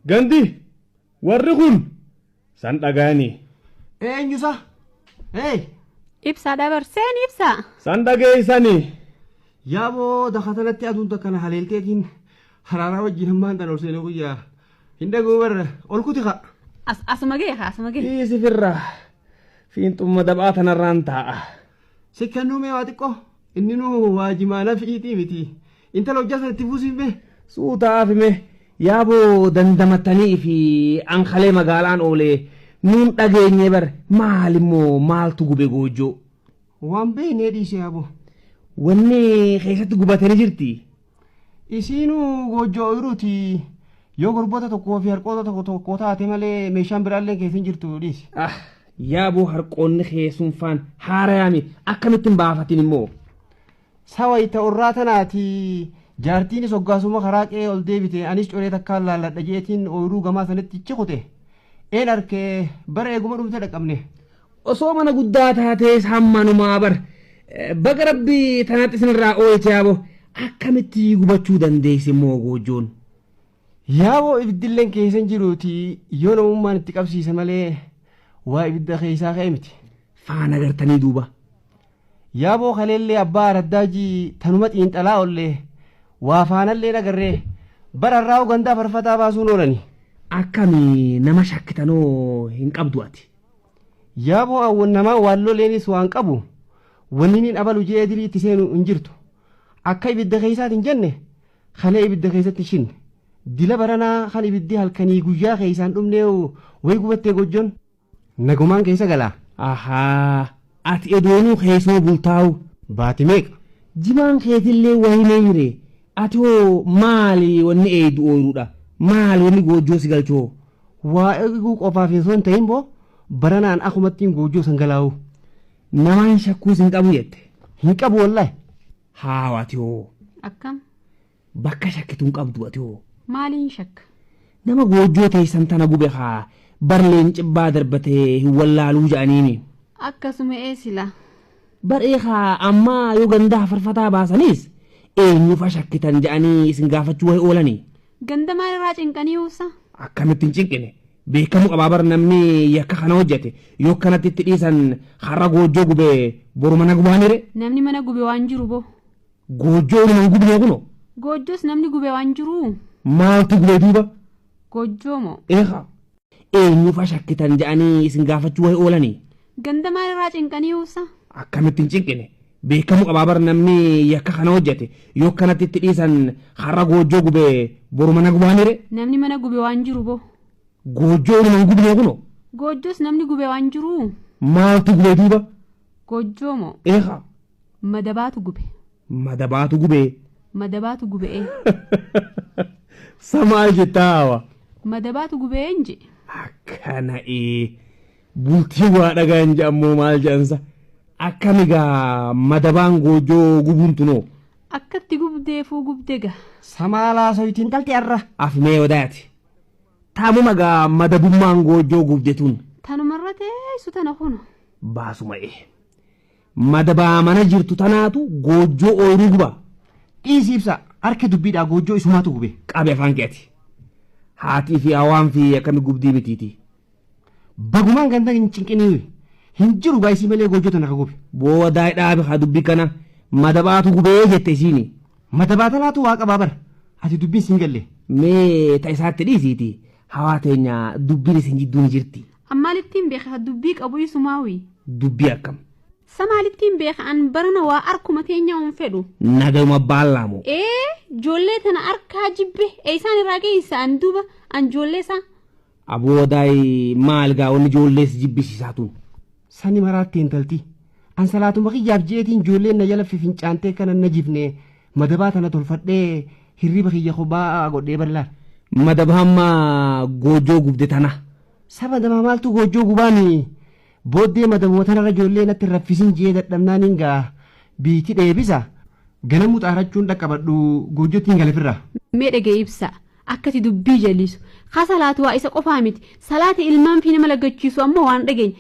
Gandi warri kun san dhagayanii. Eenyusa? Hey! Ibsaa dabarseen ibsaa. San dhageeysanii. Yaaboo dakatanatti aduun takkana haleelteetiin haraaraa wajjin hammaan tan ol seenuu guyyaa. Hin dhaguu barra ol kuti ka. Asuma ga'e asuma ga'e. Dhiisi firraa. Fiinxumma dabaa tanarraan taa'a. Sikkannuu mee waa xiqqoo inni nuu waajimaana fi'iitii miti. Intala hojjaa sana itti fuusiif mee. Suutaaf hime yaaboo dandamattanii fi ankalee magaalaan oolee nuun dhageenye bar maalimmoo maaltu gube goojjoo. Waan beeknee dhiise yaaboo. Wanni keessatti gubatanii jirti. Isiinuu goojjoo ooyiruuti yoo gorboota tokkoo fi harqoota tokko tokko taate malee meeshaan biraallee keessa hin jirtu dhiisi. Ah yaaboo harqoonni keessumfaan haarayaami akkamittiin baafatin immoo. Sawa irraa tanaati jaartiinis hoggaasuma karaa qe'ee ol deebite anis coree takkaan laalladha jeetiin ooyiruu gamaa sanitti cikute. Een arkee bara eeguma dhumte dhaqabne. Osoo mana guddaa taatees hammanumaa bar baga rabbii tanatti isinirraa oolche yaaboo akkamitti gubachuu dandeessi immoo goojjoon. Yaaboo ibiddilleen keessa hin jiruuti yoo namummaan itti qabsiise malee waa ibidda keessaa ka'e miti. Faana gartanii duuba. Yaaboo kaleellee abbaa araddaajii tanuma xiinxalaa ollee waa faanallee nagarree bara irraa gandaa farfataa baasuun oolani. Akkami nama shakkitanoo hin qabdu ati. Yaaboo awwan namaa waan loleenis waan qabu wanni niin abalu jee dilii itti seenu hin jirtu. Akka ibidda keessaati hin jenne kalee ibidda keessatti shinne. Dila baranaa kan ibiddi halkanii guyyaa keessaan dhumnee wayi gubattee gojjoon nagumaan keessa galaa. Ahaa ati edoonuu keessoo bultaa'u. Baati meeqa? Jimaan keetillee wayinee jire. Ati hoo maali wanni eeydu ooyiruudha? Maali wanni goojjoo si galchoo? Waa eeguu qofaaf osoo hin ta'in boo baranaan akumattiin goojjoo san galaa'u. Namaan shakkuus hin qabu jette. Hin qabu wallaahi. Haa ati hoo Akkam bakka shakkitu hin qabdu ati hoo. maaliin shakka? Nama goojjoo teessan tana gube haa barleen cibbaa darbatee hin wallaaluu jedhaniini. Akkasuma eesila. Bar'ee haa ammaa yoo gandaa farfataa baasanis eenyufa shakkitan jedhanii isin gaafachuu wayi oolanii. Ganda maalirraa cinqanii uwwisa? Akkamitti hin cinqine beekamu qabaa bar namni yakka kana hojjete yoo kanatti itti dhiisan har'a goojjoo gube boru mana gubaanire. Namni mana gube waan jiru boo. Goojjoo nama hin gubne kuno. Goojjoos namni gube waan jiru. Maaltu gube duuba? Goojjoo moo? Eegaa eenyufa shakkitan jedhanii isin gaafachuu wayi oolanii. Ganda maalirraa cinqanii uwwisa? Akkamitti hin cinqine beekamu qabaa bar namni yakka kana hojjete yoo kanatti itti dhiisan har'a goojjoo gube boru mana gubaanire. Namni mana gube waan jiru boo. Goojjoo nama hin gubne kuno. Goojjoos namni gube waan jiru. Maaltu gube duuba? Goojjoo moo? Eegaa Madabaatu gube. madabaatu gube. Madabaatu gube. Samaal jettaa hawa. Madabaatu gubee hin jedhe. Akkana ee bultii waa dhagaan jedhammoo maal jedhansa akkami gaa madabaan goojjoo gubuun tunoo Akkatti gubdeefuu gubde gaa. Samaalaa soyitiin dhalti arra. afmee odaati. Taamuma gaa madabummaan goojjoo gubde tun Tanumarra teessu tana kuno. baasuma ee. Madabaa mana jirtu tanaatu goojjoo ooyiruu guba Dhiisi ibsa harka dubbiidhaa goojjoo isumaatu gube. qabe afaan keeti. Haatii fi hawaan fi akkami gubdii mitiiti. Bagumaan ganda hin cinqinii hin jiru gaayisii malee goojjoo tana ka gube. Booda dhaabe haa dubbii kana madabaatu gubee jette isiini. Madabaa tanaatu waa qabaa bara. Ati dubbiin siin galle. Mee ta isaatti dhiisiiti hawaa teenya dubbiin isin jidduu ni jirti. Ammaalittiin beeka dubbii qabu isumaawi. Dubbii akkam. Samaalittiin beeka an barana waa arkuma teenya hin fedhu. Nagayuma baallaamoo. Ee ijoollee tana arkaa jibbe eessaan irraa geessa an duuba an ijoollee isaa. Aboodaay maal gaa wanni ijoollees jibbisiisaa tun. Sani maraatti intalti. An salaatuma kiyyaaf jeetiin ijoolleen na jala fifincaantee kana na jifne madabaa tana tolfadhee hirriba kiyya kophaa godhee bal'aan. Madaba hamma goojjoo gubde tana. Saba namaa maaltu goojjoo gubaani booddee madabuma tanarra ijoollee natti hin raffisin jee dadhabnaan gaa biitti dheebisa ganamuu xaarachuun dhaqqabadhu goojjootti hin galefirra. Mee dhagee ibsa akkati dubbii jallisu ka salaatu waa isa qofaa miti salaati ilmaan fi nama laggachiisu ammoo waan dhageenya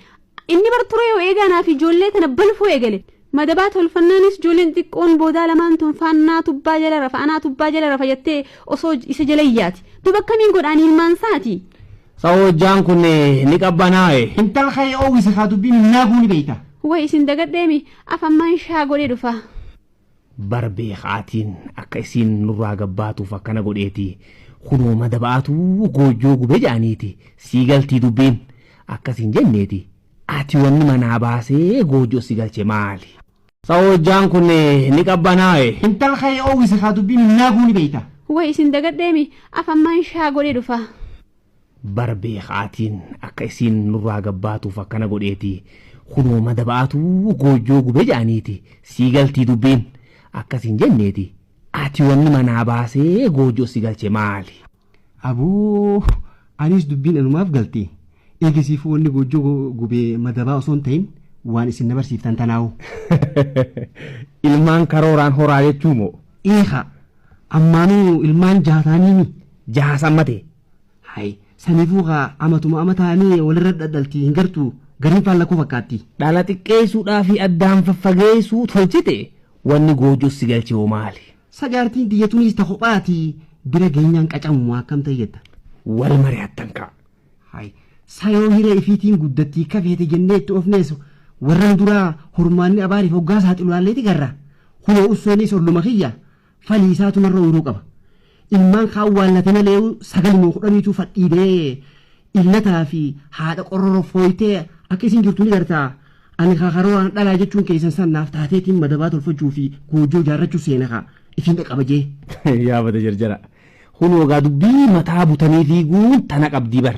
inni bar ture yoo eegaanaa fi ijoollee tana balfuu eegale. Madabaa tolfannaanis ijoolleen xiqqoon boodaa lamaan tun faannaa tubbaa jala rafa anaa tubbaa jala rafa jettee osoo isa jala iyyaati. Duba akkamiin godhaan ilmaan isaati? Sa'oojjaan kun ni qabbanaa'e. Intal ka'ee oowwise haa dubbii minnaaguu ni beeyta. Way isin dagadheemi afammaan shaa godhee dhufa. Bar beekaatiin akka isiin nurraa gabbaatuuf akkana godheeti. Kunoo madabaatu goojjoo gube jedhaniiti. Sii galtii dubbiin akkas hin jenneeti. Ati wanni manaa baasee goojjoo si galche maali? Sa'oojjaan kun ni qabbanaa'e. Intal ka'ee oowwise haa dubbii minnaaguu ni beeyta. Way isin dagadheemi afammaan shaa godhee dhufa. Bar beekaatiin akka isiin nurraa gabbaatuuf akkana godheeti. Kunoo madabaatu goojjoo gube jedhaniiti. Sii galtii dubbiin akkas hin jenneeti. Ati wanni manaa baasee goojjoo si galche maali? Aboo anis dubbiin anumaaf galte. Eegisiifuu wanni goojjoo gubee madabaa osoo hin ta'in waan isin na barsiiftan tanaa'u. Ilmaan karooraan horaa jechuu moo? Eeha ammaanuu ilmaan jaataaniimi. Jaasammate. Hai saniifuu haa amatuma amataanii walirra dhadhalti hin gartuu gariin faallakuu fakkaatti. Dhala xiqqeessuudhaa fi addaan faffageessuu tolchite wanni goojjoo si galche hoo maali? Sajaartiin diyyatuunis ta kophaati bira geenyaan qacamu akkam ta'e jetta. Wal mari'attan ka'a. Hai sayoo hiree ifiitiin guddattii kafeete jennee itti ofnees warran duraa hormaanni abaariif hoggaa saaxilulaalleeti garra. Kunoo ussoonis olluma kiyya falii isaatu narra uuruu qaba. Ilmaan kaan waallate malee sagaluma kudhaniitu fadhiidee illataa fi haadha qororofooytee akka isin jirtu ni gartaa. Ani kakaroo dhalaa jechuun keessan sannaaf taateetiin madabaa tolfachuu fi goojjoo ijaarrachuu seena kaa ifiin dhaqqaba jee. Yaabata jarjara. Kunoo gaa dubbii mataa butanii fiiguun tana qabdii bar.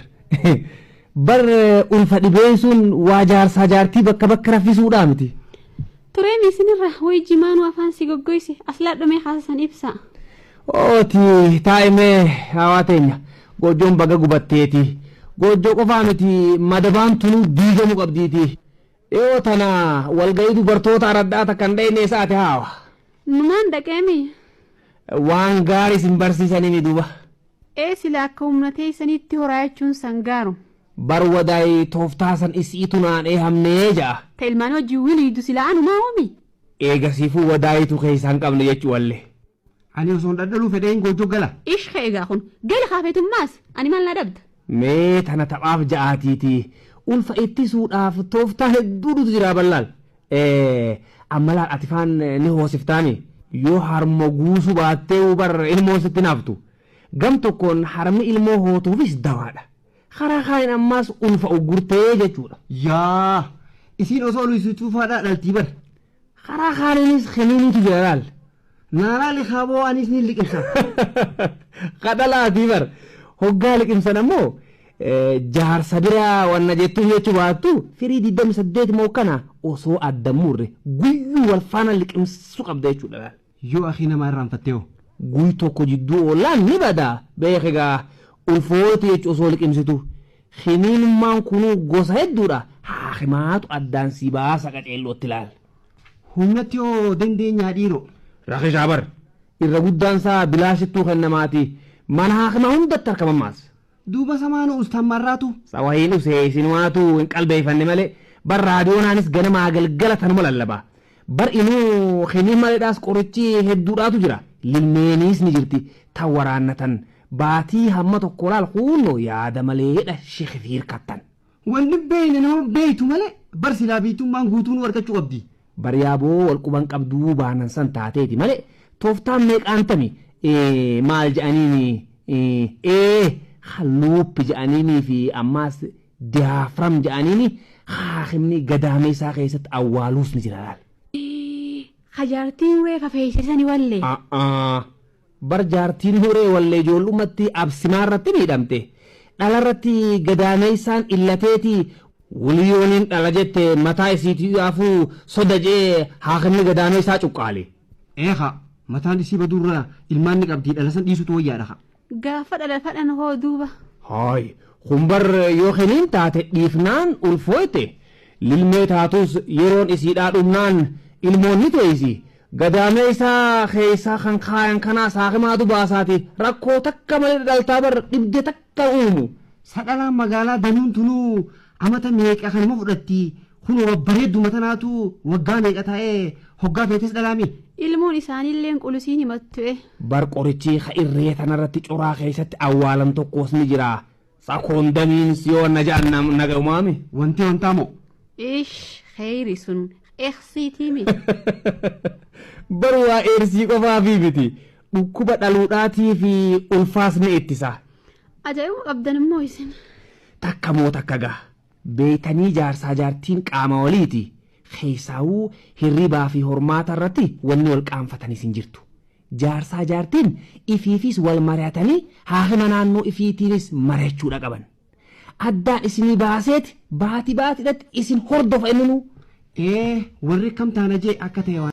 Bar ulfa dhibeen sun waa jaarsaa jaartii bakka bakka raffisuudhaa miti. Tureemi isinirra way jimaanuu afaan si goggoyse as laadhumee haasasan ibsa. Ooti taa'imee hawaa teenya goojjoon baga gubatteeti. Goojjoo qofaa miti madabaan tunuu diigamuu qabdiiti. Dhiyoo tana walga'ii dubartoota araddaa takkan dhayne isaati haawa. Numaan dhaqeemi. Waan gaarii isin barsiisanii duuba. Ee sila akka humna teessanitti horaa jechuun san gaaru. Bar wadaay tooftaa san isiitu naan eehamnee ja'a. Ta ilmaan hojii wiliidu sila anumaa oomi. Eegasiifuu wadaayitu keessaa hin qabne jechuu wallee. Ani osoo hin dhadhaluu fedheen goojjoo gala. Ishka egaa kun gali kaafetummaas ani maal na dhabda. Mee tana taphaaf ja'aatiiti. Ulfa ittisuudhaaf tooftaa hedduutu jira ballaal. Amma laal ati faan ni hoosiftaani. Yoo harma guusuu baattee bar ilmoon sitti naaftu. Gam tokkoon harmi ilmoo hootuufis dawaadha. Karaa kaaniin ammaas ulfa uggurtee jechuudha. Yaa isiin osoo luisituu faadhaa dhaltii bar. Karaa kaaniinis kiniiniitu jira laal. Naalaali kaaboo anis ni liqimsa. Kadhalaatii bar hoggaa liqimsan ammoo jaarsa biraa wanna jettuuf jechuu baattu firii 28 moo kana osoo adda murre guyyuu wal faana liqimsuu qabda jechuudha laal. Yoo akii namaa irraanfattee hoo. Guy tokko jidduu oollaan ni bada beek egaa ulfooti jechuu osoo liqimsitu. Kiniinummaan kunuu gosa hedduudha. Haakimaatu addaan si baasa qaceellootti laal. Humnatti hoo dandeenyaa dhiiroo. Rakishaa bar irra guddaan isaa bilaashittuu kennamaati. Mana haakimaa hundatti argamamaas. Duuba samaanuu ustaan marraatu. Sawahiin usee isin waatu hin qalbeeffanne malee bar raadiyoonaanis ganamaa galgala tanuma lallaba. Bar inuu kiniin maleedhaas qorichi hedduudhaatu jira. Lilmeeniis ni jirti. Tan waraannatan baatii hamma tokko laal hunnoo yaada maleedha shikifiir kattan. Wanni beeyne nama beeytu malee bar silaa biitummaan guutuu nu argachuu qabdi. Bar yaaboo wal quban qabduu baanan san taateeti malee tooftaan meeqaan tami maal jedhaniini halluuppi jedhaniinii fi ammaas diyaafram jedhaniini haakimni gadaamee isaa keessatti awwaaluus ni jira laal. Hajaartiin reefa feesisanii wallee. Bar jaartiin horee wallee ijoollumatti absimaa irratti miidhamte. Dhalarratti gadaamee isaan illateeti wiliyooniin dhala jette mataa isiitii yaafuu soda jee haakimni gadaamee isaa cuqqaale. Eeha mataan isii baduurraa ilmaan ni qabdii dhala san dhiisutu wayyaadha. Gaafa dhala fadhan hoo duuba. Haay humbar yoo kiniin taate dhiifnaan ulfooyte lilmee taatus yeroon isiidhaa dhumnaan ilmoon ni teessi. Gadaamee isaa keessaa kan kaayan kanaa saakimaatu baasaati rakkoo takka malee dhaltaa bar dhibde takka uumu. Sadhalaan magaalaa danuun tunuu amata meeqa kanuma fudhatti. Kunoo babbareedduma tanaatu waggaa meeqa taa'ee hoggaa feetes dhalaami. Ilmoon isaaniilleen qulisiin himattu'e. Bar qorichi ka irree tanarratti coraa keessatti awwaalan tokkos ni jira. Sakoondamiin yoo na ja'an nagaumaami. Wanti wantaa moo? Ish kheyri sun eksiitiimi. Bar waa eersii qofaafi miti. Dhukkuba dhaluudhaatii fi ulfaas ni ittisa. Ajaa'ibuma qabdan immoo isin. Takka moo takka gaa. Beeytanii jaarsaa jaartiin qaama waliiti. Keessaawuu hirribaa fi hormaata irratti wanni wal qaanfatanis hin jirtu. Jaarsaa jaartiin ifiifis wal mari'atanii haakima naannoo ifiitiinis mari'achuudha qaban. Addaan isinii baaseeti baati baatidhatti isin hordofa innuu. Ee warri kam taana jee akka ta'e waan.